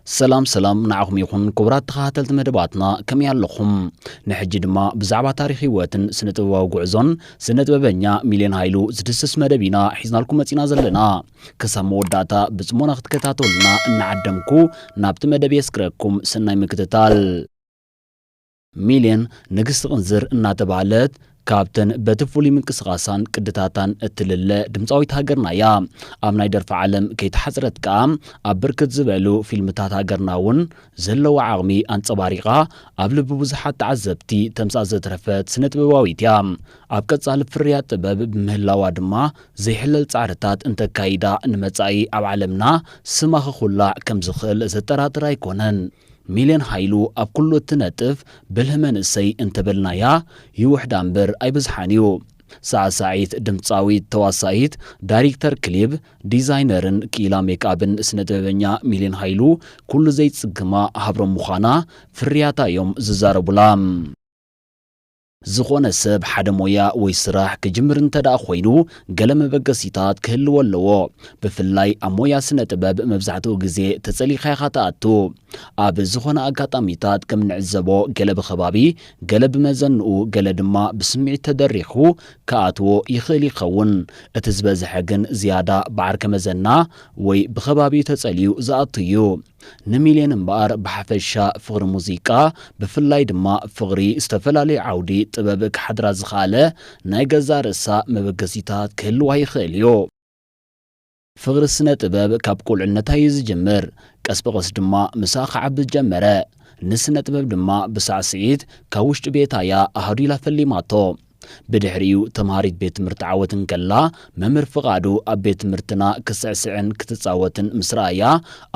ሰላም ሰላም ንዓኹም ይኹን ክቡራት ተኸታተልቲ መደባትና፣ ከመይ ኣለኹም? ንሕጂ ድማ ብዛዕባ ታሪኽ ህይወትን ስነ ጥበባዊ ጉዕዞን ስነ ጥበበኛ ሚልዮን ሃይሉ ዝድስስ መደብ ኢና ሒዝናልኩም መጺና ዘለና። ክሳብ መወዳእታ ብጽሞና ክትከታተሉና እናዓደምኩ ናብቲ መደብ የስግረኩም። ሰናይ ምክትታል። ሚልዮን ንግስቲ ቅንዝር እናተባህለት ካብተን በቲ ፍሉይ ምንቅስቓሳን ቅድታታን እትልለ ድምፃዊት ሃገርና እያ። ኣብ ናይ ደርፊ ዓለም ከይተሓጽረት ከኣ ኣብ ብርክት ዝበሉ ፊልምታት ሃገርና እውን ዘለዋ ዓቕሚ ኣንጸባሪቓ ኣብ ልቢ ብዙሓት ተዓዘብቲ ተምሳእ ዘትረፈት ስነ ጥበባዊት እያ። ኣብ ቀጻሊ ፍርያት ጥበብ ብምህላዋ ድማ ዘይሕለል ጻዕርታት እንተካይዳ ንመጻኢ ኣብ ዓለምና ስማ ክኹላዕ ከም ዝኽእል ዘጠራጥር ኣይኮነን። ሚልዮን ሃይሉ ኣብ ኩሉ እትነጥፍ ብልህ መንእሰይ እንተበልናያ ይውሕዳ እምበር ኣይብዝሓን እዩ። ሳዕሳዒት፣ ድምፃዊት፣ ተዋሳኢት፣ ዳይሬክተር ክሊፕ፣ ዲዛይነርን ክኢላ ሜክኣፕን ስነ ጥበበኛ ሚልዮን ሃይሉ ኩሉ ዘይጽግማ ሃብሮም ምዃና ፍርያታ እዮም ዝዛረቡላ። ዝኾነ ሰብ ሓደ ሞያ ወይ ስራሕ ክጅምር እንተ ደኣ ኮይኑ፣ ገለ መበገሲታት ክህልዎ ኣለዎ። ብፍላይ ኣብ ሞያ ስነ ጥበብ መብዛሕትኡ ግዜ ተጸሊእካ ኢኻ ትኣቱ። ኣብ ዝኾነ ኣጋጣሚታት ከም እንዕዘቦ፣ ገለ ብኸባቢ፣ ገለ ብመዘንኡ፣ ገለ ድማ ብስምዒት ተደሪኹ ክኣትዎ ይኽእል ይኸውን። እቲ ዝበዝሐ ግን ዝያዳ ብዓርከ መዘና ወይ ብኸባቢኡ ተጸልዩ ዝኣቱ እዩ። ንሚልዮን እምበኣር ብሓፈሻ ፍቕሪ ሙዚቃ፣ ብፍላይ ድማ ፍቕሪ ዝተፈላለዩ ዓውዲ ጥበብ ክሓድራ ዝኸኣለ ናይ ገዛእ ርእሳ መበገሲታት ክህልዋ ይኽእል እዩ። ፍቕሪ ስነ ጥበብ ካብ ቁልዕነታ እዩ ዝጅምር። ቀስ ብቐስ ድማ ምስኣ ክዓቢ ጀመረ። ንስነ ጥበብ ድማ ብሳዕስዒት ካብ ውሽጢ ቤታ እያ ኣሃዱ ኢላ ፈሊማቶ። ብድሕሪኡ ተምሃሪት ቤት ትምህርቲ ዓወት እንከላ፣ መምህር ፍቓዱ ኣብ ቤት ትምህርትና ክትስዕስዕን ክትጻወትን ምስ ረኣያ፣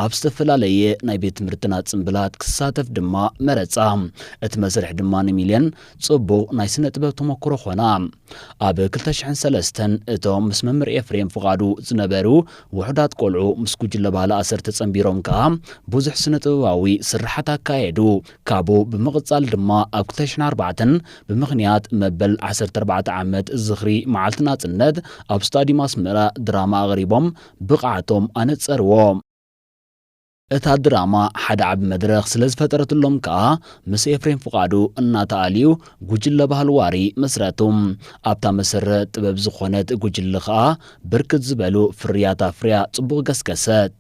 ኣብ ዝተፈላለየ ናይ ቤት ትምህርትና ጽምብላት ክትሳተፍ ድማ መረጻ። እቲ መስርሕ ድማ ንሚልዮን ጽቡቕ ናይ ስነ ጥበብ ተመክሮ ኾና። ኣብ ክልተ ሽሕን ሰለስተን እቶም ምስ መምህር ኤፍሬም ፍቓዱ ዝነበሩ ውሑዳት ቆልዑ ምስ ጉጅለ ባህሊ ኣሰር ተጸንቢሮም ከኣ ብዙሕ ስነ ጥበባዊ ስርሓት ኣካየዱ። ካብኡ ብምቕጻል ድማ ኣብ ክልተ ሽሕን ኣርባዕተን ብምኽንያት መበል ዓሰርተ ኣርባዕተ ዓመት ዝኽሪ መዓልቲ ናጽነት ኣብ ስታድዩም ኣስመራ ድራማ ኣቕሪቦም ብቕዓቶም ኣነጸርዎ። እታ ድራማ ሓደ ዓቢ መድረኽ ስለ ዝፈጠረትሎም ከኣ ምስ ኤፍሬም ፍቓዱ እናተኣልዩ ጉጅለ ባህሊ ዋሪ መስረቱ። ኣብታ መሰረት ጥበብ ዝኾነት ጉጅለ ከኣ ብርክት ዝበሉ ፍርያት ኣፍርያ ጽቡቕ ገስገሰት።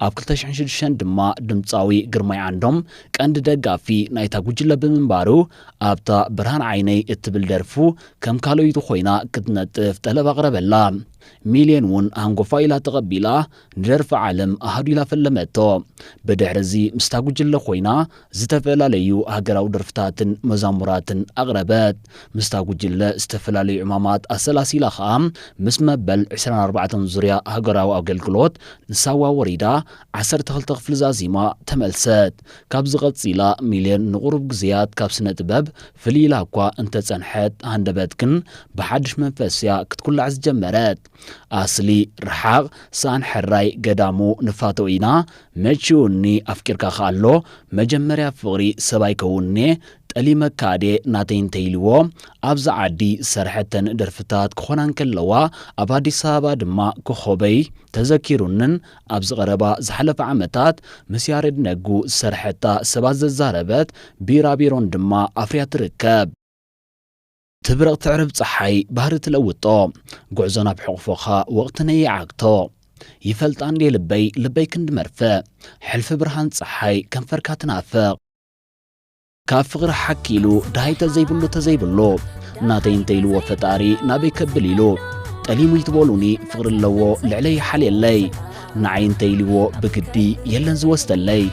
ኣብ ክልተ ሽሕን ሽዱሽተን ድማ ድምጻዊ ግርማይ ዓንዶም ቀንዲ ደጋፊ ናይታ ጉጅለ ብምንባሩ፣ ኣብታ ብርሃን ዓይነይ እትብል ደርፉ ከም ካልኦይቱ ኮይና ክትነጥፍ ጠለብ ኣቕረበላ። ሚልዮን እውን ሃንጎፋ ኢላ ተቐቢላ፣ ንደርፊ ዓለም ኣሃዱ ኢላ ፈለመቶ። ብድሕሪ እዚ ምስታ ጉጅለ ኮይና ዝተፈላለዩ ሃገራዊ ደርፍታትን መዛሙራትን ኣቕረበት። ምስታ ጉጅለ ዝተፈላለዩ ዕማማት ኣሰላሲላ ኸኣ፣ ምስ መበል ዕስራን ኣርባዕተን ዙርያ ሃገራዊ ኣገልግሎት ንሳዋ ወሪዳ፣ ዓሰርተ ክልተ ክፍሊ ዛዚማ ተመልሰት። ካብዚ ቀጺላ ሚልዮን ንቑሩብ ግዜያት ካብ ስነ ጥበብ ፍልይ ኢላ እኳ እንተጸንሐት፣ ሃንደበት ግን ብሓድሽ መንፈስ እያ ክትኩላዕ ዝጀመረት። ኣስሊ ርሓቕ፣ ሰኣን ሕራይ ገዳሙ ንፋቶ ኢና፣ መቺውኒ ኣፍቂርካ ከኣሎ፣ መጀመርያ ፍቕሪ ሰብ ኣይከውን'የ፣ ጠሊመካ ድየ ናተይ እንተ ኢልዎ፣ ኣብዛ ዓዲ ዝሰርሐተን ደርፍታት ክኾና እንከለዋ፣ ኣብ ኣዲስ ኣበባ ድማ ኮኾበይ ተዘኪሩንን ኣብዚ ቀረባ ዝሓለፈ ዓመታት ምስ ያሬድ ነጉ ዝሰርሐታ ሰባት ዘዛረበት ቢራቢሮን ድማ ኣፍርያ ትርከብ። ትብረቕ ትዕርብ ጸሓይ ባህሪ ትለውጦ፣ ጉዕዞ ናብ ሕቑፎኻ ወቕቲ ነይዓግቶ። ይፈልጣ እንዴ ልበይ፣ ልበይ ክንዲ መርፍእ፣ ሕልፊ ብርሃን ጸሓይ ከንፈርካ ትናፍቕ። ካብ ፍቕሪ ሓኪሉ ደሃይ ተዘይብሉ ተዘይብሉ፣ ናተይ እንተ ኢልዎ ፈጣሪ ናበይ ከብል ኢሉ። ጠሊሙ ይትበሉኒ ፍቕሪ ኣለዎ ልዕለይ ይሓልየለይ። ንዓይ እንተ ኢልዎ ብግዲ የለን ዝወስደለይ።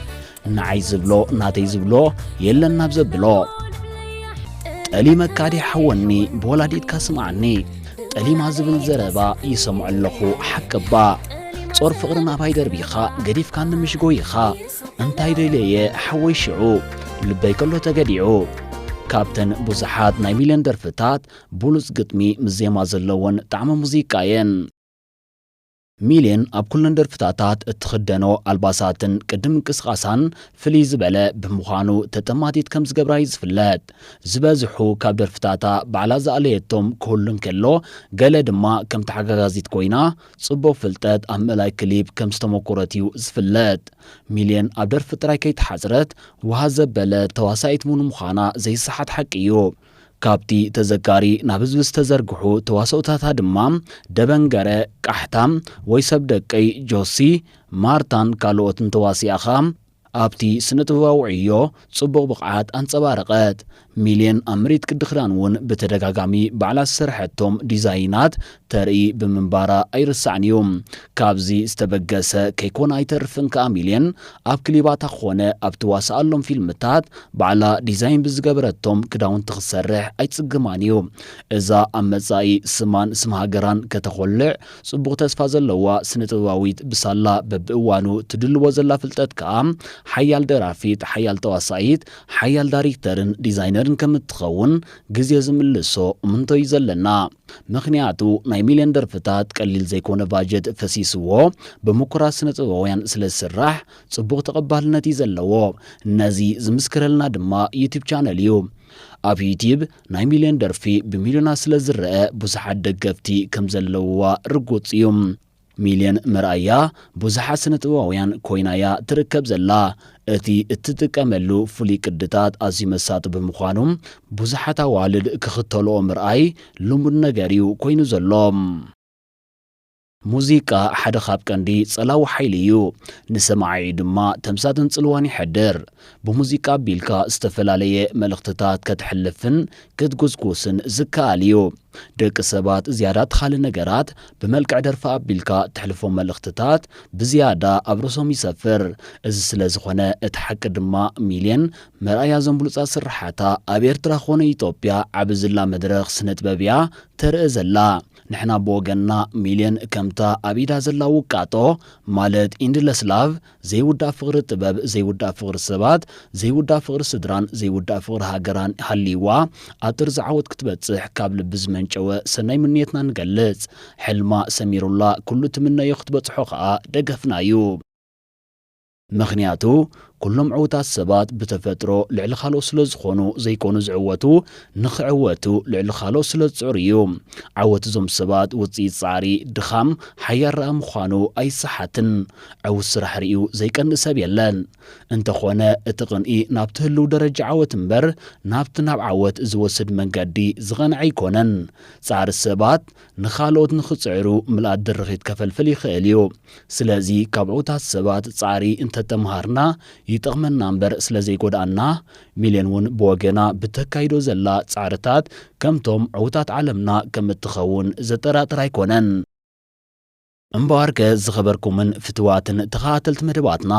ንዓይ ዝብሎ ናተይ ዝብሎ የለን ናብ ዘብሎ። ጠሊመካ ድየ ሓወኒ ብወላዲትካ ስምዓኒ። ጠሊማ ዝብል ዘረባ ይሰምዖ ኣለኹ ሓቂ እባ። ጾር ፍቕሪ ናባይ ደርቢኻ ገዲፍካኒ ምሽ ጎይኻ። እንታይ ደልየ ሓወይ ሽዑ ልበይ ከሎ ተገዲዑ። ካብተን ብዙሓት ናይ ሚልዮን ደርፍታት ብሉጽ ግጥሚ ምስ ዜማ ዘለወን ጣዕሚ ሙዚቃ እየን። ሚልዮን ኣብ ኩለን ደርፍታታት እትኽደኖ ኣልባሳትን ቅዲ ምንቅስቓሳን ፍልይ ዝበለ ብምዃኑ ተጠማቲት ከም ዝገብራ እዩ ዝፍለጥ። ዝበዝሑ ካብ ደርፍታታ ባዕላ ዝኣለየቶም ክህሉ እንከሎ፣ ገለ ድማ ከም ተሓጋጋዚት ኮይና ጽቡቕ ፍልጠት ኣብ ምእላይ ክሊፕ ከም ዝተመኮረት እዩ ዝፍለጥ። ሚልዮን ኣብ ደርፊ ጥራይ ከይተሓጽረት፣ ውሃ ዘበለ ተዋሳኢት እውን ምዃና ዘይሰሓት ሓቂ እዩ። ካብቲ ተዘካሪ ናብ ህዝቢ ዝተዘርግሑ ተዋስኦታታ ድማ ደበንገረ፣ ቃሕታ፣ ወይ ሰብ ደቀይ፣ ጆሲ፣ ማርታን ካልኦትን ተዋሲኣ ኸኣ ኣብቲ ስነ-ጥበባዊ ዕዮ ጽቡቕ ብቕዓት ኣንጸባረቐት። ሚልዮን ኣብ ምርኢት ቅዲ ክዳን እውን ብተደጋጋሚ ባዕላ ዝሰርሐቶም ዲዛይናት ተርኢ ብምንባራ ኣይርሳዕን እዩ። ካብዚ ዝተበገሰ ከይኮነ ኣይተርፍን ከኣ ሚልዮን ኣብ ክሊባታ ኮነ ኣብ ትዋስኣሎም ፊልምታት ባዕላ ዲዛይን ብዝገበረቶም ክዳውንቲ ክትሰርሕ ኣይጽግማን እዩ። እዛ ኣብ መጻኢ ስማን ስም ሃገራን ከተኾልዕ ጽቡቕ ተስፋ ዘለዋ ስነ-ጥበባዊት ብሳላ በብእዋኑ ትድልዎ ዘላ ፍልጠት ከኣ ሓያል ደራፊት፣ ሓያል ተዋሳኢት፣ ሓያል ዳይሬክተርን ዲዛይነርን ከም እትኸውን ግዜ ዝምልሶ እምንቶ እዩ ዘለና። ምኽንያቱ ናይ ሚልዮን ደርፍታት ቀሊል ዘይኮነ ባጀት ፈሲስዎ ብምኩራት ስነ-ጥበባውያን ስለ ዝስራሕ ጽቡቕ ተቐባልነት እዩ ዘለዎ። ነዚ ዝምስክረልና ድማ ዩቲዩብ ቻነል እዩ። ኣብ ዩቲዩብ ናይ ሚልዮን ደርፊ ብሚልዮናት ስለ ዝረአ ብዙሓት ደገፍቲ ከም ዘለውዋ ርጉጽ እዩ። ሚልዮን መርኣያ ብዙሓት ስነ-ጥበባውያን ኮይና'ያ ትርከብ ዘላ። እቲ እትጥቀመሉ ፍሉይ ቅድታት ኣዝዩ መሳጢ ብምዃኑ ብዙሓት ኣዋልድ ክኽተልኦ ምርኣይ ልሙድ ነገር እዩ ኮይኑ ዘሎ። ሙዚቃ ሓደ ካብ ቀንዲ ጸላዊ ሓይሊ እዩ። ንሰማዒኡ ድማ ተምሳጥን ጽልዋን ይሕድር። ብሙዚቃ ኣቢልካ ዝተፈላለየ መልእኽትታት ከተሕልፍን ክትጉስጉስን ዝከኣል እዩ። ደቂ ሰባት ዝያዳ ትኻሊ ነገራት ብመልክዕ ደርፊ ኣቢልካ ተሕልፎ መልእኽትታት ብዝያዳ ኣብ ርእሶም ይሰፍር። እዚ ስለ ዝኾነ እቲ ሓቂ ድማ ሚልዮን መርኣያ እዞም ብሉጻት ስርሓታ ኣብ ኤርትራ ኮነ ኢትዮጵያ ዓቢ ዝላ መድረኽ ስነ ጥበብ እያ ተርኢ ዘላ። ንሕና ብወገንና ሚልዮን ከምታ ኣብ ኢዳ ዘላ ውቃጦ ማለት ኢንድለስ ላቭ ዘይውዳእ ፍቕሪ ጥበብ፣ ዘይውዳእ ፍቕሪ ሰባት፣ ዘይውዳእ ፍቕሪ ስድራን ዘይውዳእ ፍቕሪ ሃገራን ሃልይዋ ኣብ ጥርዚ ዓወት ክትበጽሕ ካብ ልቢ ዝመንጨወ ሰናይ ምንየትና ንገልጽ። ሕልማ ሰሚሩላ ኩሉ ትምነዮ ክትበጽሖ ከኣ ደገፍና እዩ። ምኽንያቱ ኩሎም ዕዉታት ሰባት ብተፈጥሮ ልዕሊ ካልኦት ስለ ዝኾኑ ዘይኮኑ ዝዕወቱ፣ ንኽዕወቱ ልዕሊ ካልኦት ስለ ዝጽዕሩ እዩ። ዓወት እዞም ሰባት ውጽኢት ጻዕሪ፣ ድኻም፣ ሓያል ረኣ ምዃኑ ኣይሰሓትን። ዕዉት ስራሕ ርእዩ ዘይቀንእ ሰብ የለን። እንተኾነ እቲ ቅንኢ ናብቲ ህልው ደረጃ ዓወት እምበር ናብቲ ናብ ዓወት ዝወስድ መንገዲ ዝቐንዐ ኣይኮነን። ጻዕሪ ሰባት ንኻልኦት ንኽጽዕሩ ምልኣት ድርኺት ከፈልፍል ይኽእል እዩ። ስለዚ ካብ ዕዉታት ሰባት ጻዕሪ እንተተምሃርና ይጠቕመና እምበር ስለ ዘይጎድኣና፣ ሚልዮን እውን ብወገና ብተካይዶ ዘላ ጻዕርታት ከምቶም ዕዉታት ዓለምና ከም እትኸውን ዘጠራጥር ኣይኮነን። እምበኣርከ ዝኸበርኩምን ፍትዋትን ተኸታተልቲ መደባትና፣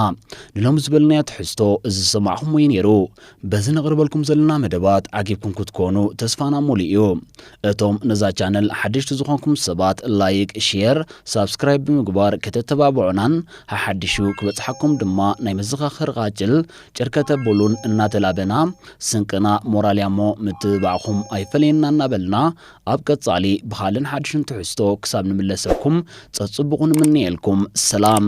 ንሎሚ ዝበልናዮ ትሕዝቶ እዚ ዝሰማዕኹምዎ እዩ ነይሩ። በዚ ነቕርበልኩም ዘለና መደባት ዓጊብኩም ክትኮኑ ተስፋና ሙሉእ እዩ። እቶም ነዛ ቻነል ሓደሽቲ ዝኾንኩም ሰባት ላይክ፣ ሼር፣ ሳብስክራይብ ብምግባር ከተተባብዑናን ሓሓዲሹ ክበጽሓኩም ድማ ናይ መዘኻኸሪ ቃጭል ጭር ከተብሉን እናተላበና፣ ስንቅና ሞራል እያ እሞ ምትብባዕኹም ኣይፈለየና እናበልና፣ ኣብ ቀጻሊ ብኻልእን ሓድሽን ትሕዝቶ ክሳብ ንምለሰኩም ጸጽቡቑ ንምነየልኩም። ሰላም።